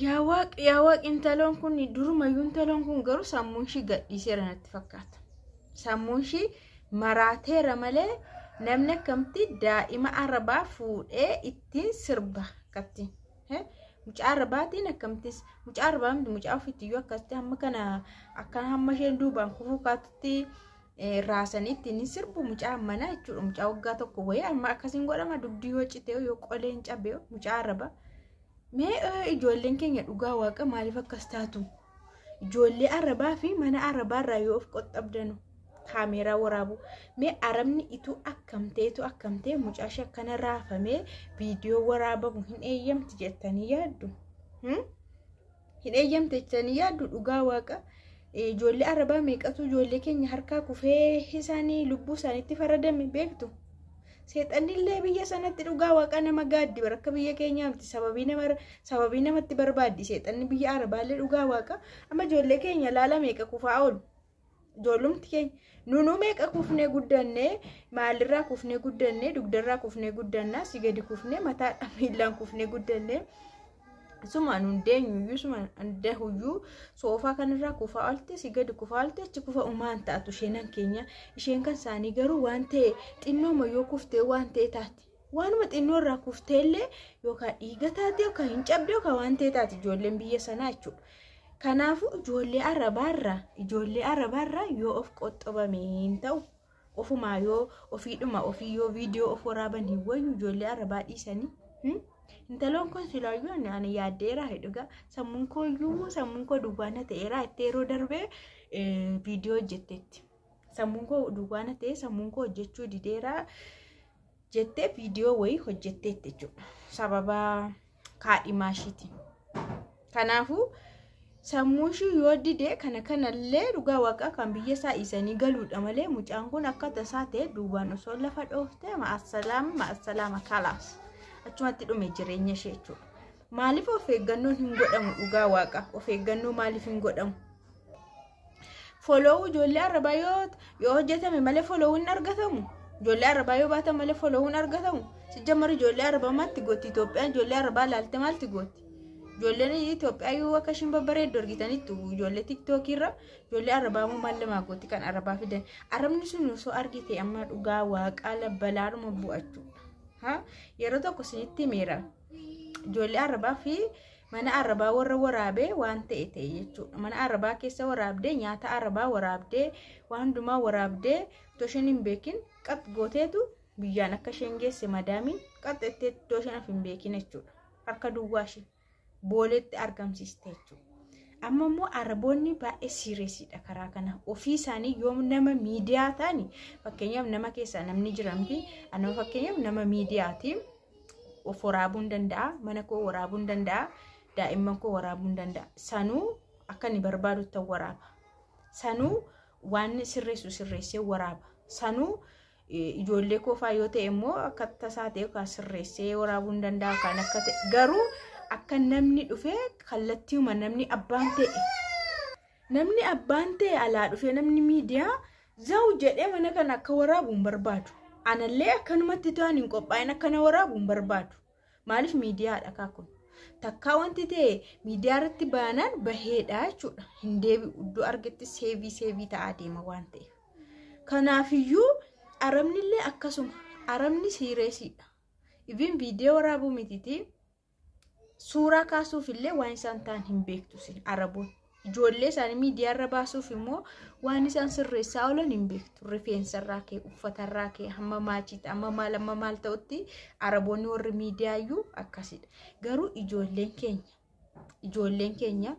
Yaa Waaq, yaa Waaq, intaloon kun durumayyuu, intaloon kun garuu sammuun ishii gadhiiseera natti fakkaata. Sammuun ishii maraateera malee namni akkamti daa'ima arabaa fuudhee ittiin sirba akkatti? Mucaa arabaatiin akkamtis, mucaa arabaa miti, mucaa ofiitti iyyuu akkasitti hamma kana akka hamma isheen duubaan kufuu kaatutti raasanii ittiin sirbu mucaa ammanaa jechuudha. Mucaa waggaa 1 wayii amma akkasiin godhama, dugdii yoo citee yoo qoleen cabee mucaa arabaa. Mee ijoolleen keenya dhugaa Waaqa maaliif akkas taatu? Ijoollee arabaa fi mana arabaarraa yoo of qoxxabdanu kaameeraa waraabu. Mee arabni ituu akkam ta'etu akkam ta'e mucaa ishee akkana raafamee viidiyoo waraabamu hin eeyyamti jettanii yaaddu? Hin eeyyamti jettanii yaaddu dhugaa Waaqa? Ijoollee arabaa meeqatu ijoollee keenya harkaa kufee isaanii lubbuu isaaniitti faradame beektu? Seexannillee biyya sanatti dhugaa Waaqa nama gaaddi akka biyya keenyaa miti, sababii nama sababii namatti barbaaddi seexanni biyya arabaallee dhugaa Waaqa. Amma ijoollee keenya laala, meeqa kufaa oolu? Ijoollumti keenya nunuu meeqa kufnee guddannee? Maalirraa kufnee guddannee? Dugdarraa kufnee guddannaa, si gadi kufnee, mataadha miillaan kufnee guddannee. Suma nun deenyuyyuu, suma dahuyyuu soofaa kanarraa kufaa oolte, si gadi kufaa oolte, achi kufa umaan taatu isheen keenya. Isheen kan isaanii garuu waan ta'e xinnooma yoo kuftee waan ta'e taati. Waanuma xinnoo irraa kuftee illee yookaan dhiiga taate yookaan hin cabde yookaan waan ta'e taati ijoolleen biyya sanaa jechuudha. Kanaafuu ijoollee arabaarraa yoo of qoxxobame hin ta'u, ofumaa yoo ofiidhuma ofii yoo viidiyoo of waraaban hin wayyu ijoollee arabaa dhiisanii? Intaloon kun silaayyuu ani yaaddeera dhugaa, sammuun koo iyyuu, sammuun koo duwwaa na ta'eera itti yeroo darbee viidiyoo hojjetteetti. Sammuun koo duwwaa na ta'e, sammuun koo hojjechuu dideera jettee viidiyoo wayii hojjetteetti jechuudha. Sababa kaadhimaa ishiiti. Kanaafuu sammuu ishii yoo dide kana kanallee dhugaa Waaqaa kan biyya isaa dhiisanii galuudha malee mucaan kun akka tasaa ta'e duubaan osoo lafa dhooftee ma'assalaama ma'assalaama kalaas achumatti dhume jireenya ishee jechuudha. Maaliif of eeggannoon hin godhamu dhugaa Waaqa? Of eeggannoo maaliif hin godhamu? Follow ijoollee arabaa yoo hojjetame malee follow hin argatamu. Ijoollee arabaa yoo baatan malee follow hin argatamu. Sijjamar ijoollee arabaa maalti gooti? Itoophiyaan ijoollee arabaa laalte maalti gooti? Ijoolleen Itoophiyaa yoo akka ishiin babbareeddu argitanitti ijoollee TikTokii irra, ijoollee arabaa immoo maal lamaa gooti kan arabaa fidan? Arabni sun osoo argite amma dhugaa Waaqaa labbalaadhuma bu'achuudha. Yeroo tokko isinitti himeera. Ijoollee arabaa fi mana arabaa warra waraabee waan ta'e ta'e jechuudha. Mana arabaa keessa waraabdee, nyaata arabaa waraabdee, waan hundumaa waraabdee, otoo isheen hin beekin qax gooteetu biyyaan akka isheen geesse madaamiin qaxxettee iddoo isheen of hin beekin jechuudha. Harka duwwaa ishee booletti argamsiiste jechuudha. Amma immoo araboonni baay'ee seriousiidha karaa kana. Ofii isaanii yoo nama miidiyaa ta'ani, fakkeenyaaf nama keessaa namni jiramti. Anuma fakkeenyaaf nama miidiyaati. Of waraabuu hin danda'a. Mana koo waraabuu hin danda'a. Daa'imman koo waraabuu hin danda'a. Sanuu akka inni barbaadutti waraaba. Sanuu waan sirreessu sirreessee waraaba. Sanuu ijoollee koofaa yoo ta'e immoo akka tasaa ta'e yookaan sirreessee waraabuu hin danda'a kan akka ta'e, garuu akka namni dhufee kallattiuma namni abbaan ta'e alaa dhufee, namni miidiyaa zawu jedhee mana kana akka waraabu hin barbaadu. Anallee akkanumatti ta'an hin qophaa'in akkana waraabu hin barbaadu. Maaliif? Miidiyaadha kaakun. Takkaa wanti ta'e miidiyaa irratti baanaan baheedha jechuudha. Hin deebi'u, iddoo argetti save save ta'aa deema waan ta'eef. Kanaafiyyuu arabnillee akkasuma, arabni seriousiidha. Even viidiyoo waraabuu mitiitii suuraa kaasuuf illee waan isaan ta'an hin beektu araboon. Ijoollee isaanii miidiyaarra baasuuf immoo waan isaan sirreessaa oolan hin beektu. Rifeensarraa ka'e, uffatarraa ka'e, hamma maachiitti, hamma maal hamma maal ta'utti araboonni warri miidiyaayyuu akkasidha. Garuu ijoolleen keenya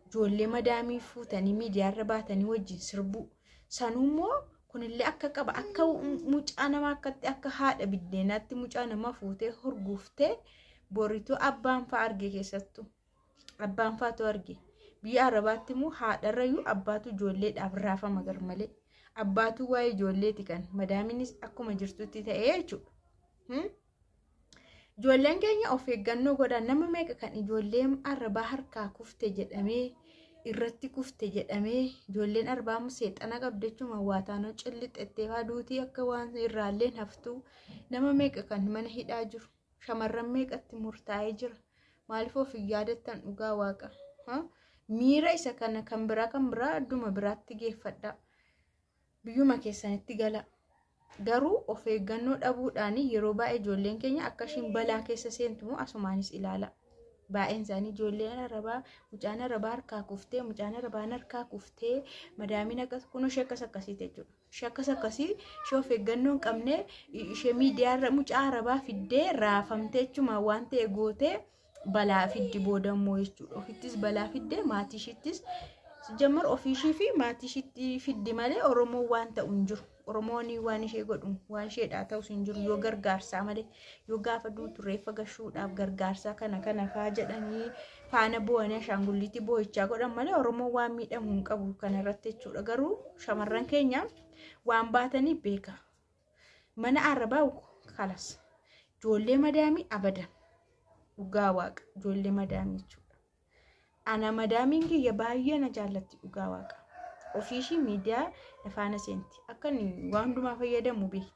ijoollee madaamii fuutanii miidiyaarra baatanii wajjin sirbuu, sanuummoo kunillee akka qaba, akka mucaa namaa akkatti akka haadha biddeenaatti mucaa namaa fuutee horguuftee borituu abbaan fa'aa arge, keessattuu abbaan fa'aatu arge. Biyya arabaatti immoo haadharrayyuu abbaatu ijoolleedhaaf raafama garmalee. Abbaatu waa'ee ijoolleeti kan madaamiinis akkuma jirtutti ta'ee jechuudha. Ijoolleen keenya of eeggannoo godhan. Nama meeqa kan ijoolleen arabaa harkaa kufte jedhamee, irratti kufte jedhamee? Ijoolleen arbaa seexana qabdi jechuun waataanoo cillixxettee faa duutii akka waan irraalleen haftuu. Nama meeqa kan mana hidhaa jiru? Shamarran meeqatti murtaa'ee jira? Maaliif of hin yaadattan dhugaa waaqa? Miira isa kana kan biraa adduma biraatti geeffadha. Biyyuma keessanitti gala. Garuu of eeggannoo dhabuudhaan yeroo baay'ee ijoolleen keenya akka ishiin balaa keessa seentu immoo asumaanis ilaala. Baay'een isaanii ijoolleen arabaa mucaan arabaa harkaa kuftee mucaan arabaan harkaa kuftee madaamiin akkas kun ishee akkas akkasiiti jechuudha. Ishee akkas akkasii ishee of eeggannoo hin qabne ishee miidiyaarra mucaa arabaa fiddee raafamtee jechuudha waan ta'e gootee balaa fiddi boodammoo jechuudha. Ofittis balaa fiddee maatii ishiittis jammar ofiishii fi maatii ishiitti fiddi malee Oromoon waan ta'u hin jiru. Oromoon waan ishee godhu waan isheedhaa ta'us hin jiru yoo gargaarsaa malee yoo gaafa duutu reeffa gashuudhaaf gargaarsaa kana kana faa jedhanii faana bo'anii ashaangulliitii boo'ichaa godhan malee Oromoon waan miidhamu hin qabu kanarratti jechuudha. Garuu shamarran keenya waan baatanii beeka. Mana arabaa kalas ijoollee madaamii abadan dhugaa waaqa ijoollee madaamii jechuudha. Ana madaamiin kiyya baay'ee na jaallatti dhugaa waaqa. Ofiishii miidiyaa nafaana seenti. Akka inni waan hundumaa fayyadamu beekti.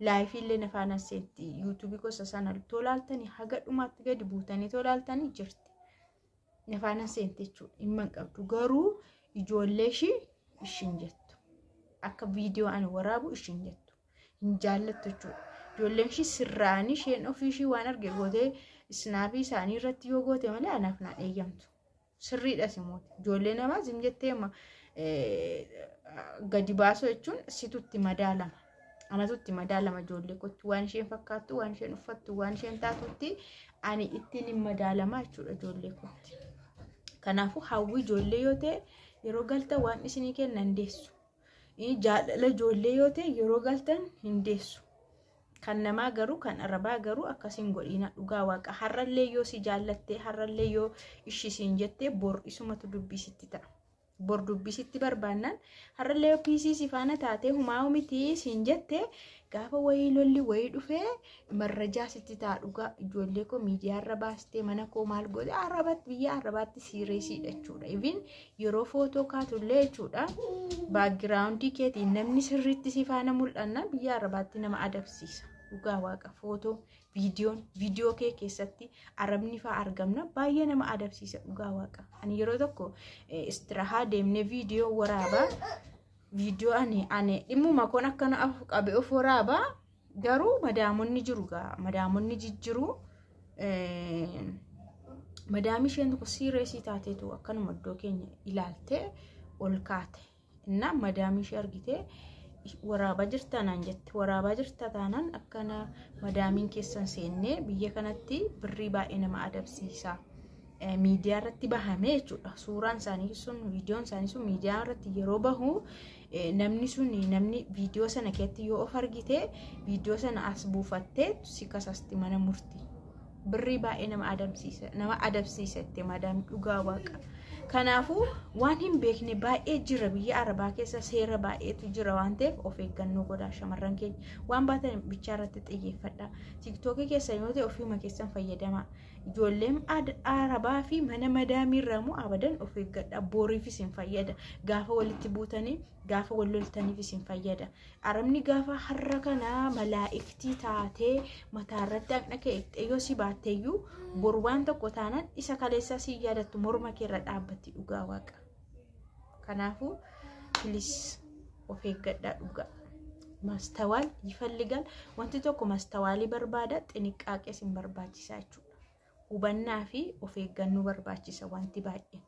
Laayifii illee nafaana seenti. Yuutuubii gosa sana tolaaltanii haga dhumaatti gadi buutanii tolaaltanii jirti. Nafaana seenti jechuudha. Dhimma hin qabdu. Garuu ijoollee ishii ishiin jettu. Akka viidiyoo ani waraabu ishiin jettu. Hin jaallattu jechuudha. Ijoolleen ishii sirraanii isheen ofiishii waan arge gootee isnaapii isaanii irratti yoo goote malee anaaf naan eeyyamtu. Sirriidhas immoo ijoollee namaa zim jettee gadi baasuu jechuun situtti madaalama. Anatutti madaalama ijoollee kootti waan isheen fakkaattu, waan isheen uffattu, waan isheen taatutti ani ittiin hin madaalama jechuudha ijoollee kootti. Kanaafuu hawwii ijoollee yoo ta'e yeroo galtan waan isinii kennan hin deessu. Jaalala ijoollee yoo ta'e yeroo galtan hin deessu. Kan namaa garuu kan arabaa garuu akkasiin godhina dhugaa waaqa har'allee yoo si jaallattee har'allee yoo ishisiin jettee bor isumatu dubbisitti ta'a. Bor dubbisitti barbaannaan har'allee yoo piisii si faana taatee humaa miti siin jette gaafa wayii lolli wayii dhufee marrajaa sitti ta'a dhugaa ijoollee koo miidiyaarra baastee mana koo maal godhe arabaatti biyya arabaatti siireesiidha jechuudha. Even yeroo footoo kaatullee jechuudha baagiraawundii keetiin namni sirriitti si faana mul'annaan biyya arabaatti nama adabsiisa. Dhugaa waaqa footoo viidiyoon viidiyoo kee keessatti arabni fa'aa argamna baay'ee nama adabsiisa dhugaa waaqa. Ani yeroo tokko istirahaa deemnee viidiyoo waraabaa viidiyoo ani dhimmuma koon akkana qabe of waraabaa garuu madaamonni jiru gaa madaamonni jijjiru madaamii isheen tokko siireesii taateetu akkanuma iddoo keenya ilaaltee ol kaate. Innaa madaamii ishee argitee waraabaa jirta naan jette waraabaa jirta taanaan akkana madaamiin keessan seennee biyya kanatti birrii baay'ee nama adabsiisa. Miidiyaa irratti bahame jechuudha. Suuraan isaanii sun viidiyoon isaanii sun miidiyaa irratti yeroo bahu namni sun namni viidiyoo sana keessatti yoo of argite viidiyoo sana as buufattee si kasasti mana murtii. Birrii baay'ee nama adabsiisa nama adabsiisa itti madaamii dhugaa waaqa. Kanaafuu waan hin beekne baay'ee jira biyya arabaa keessa seera baay'eetu jira waan ta'eef of eeggannoo godhaa shamarran keenya waan baatan bichaa irratti xiyyeeffadha. Tiiktookii keessa yoo ta'e ofiima keessan fayyadamaa. Ijoolleen arabaa fi mana madaamii irraa immoo abadan of eeggadha. Boriifis hin fayyada. Gaafa walitti buutanii gaafa wal loltaniifis hin fayyada. Arabni gaafa har'a kanaa malaa'iktii taatee mataarratti haqna kee yoo si baatteeyyuu boru waan tokko taanaan isa kaleessaa si yaadattu morma keerra dhaabbatti dhugaa waaqa. Kanaafuu pilis of eeggadhaa dhugaa. Mastawaal yifalligal wanti tokko mastawaalii barbaada xiniqqaaqees hin barbaachisaa jechuudha. Hubannaa fi of eeggannoo barbaachisa wanti baay'een.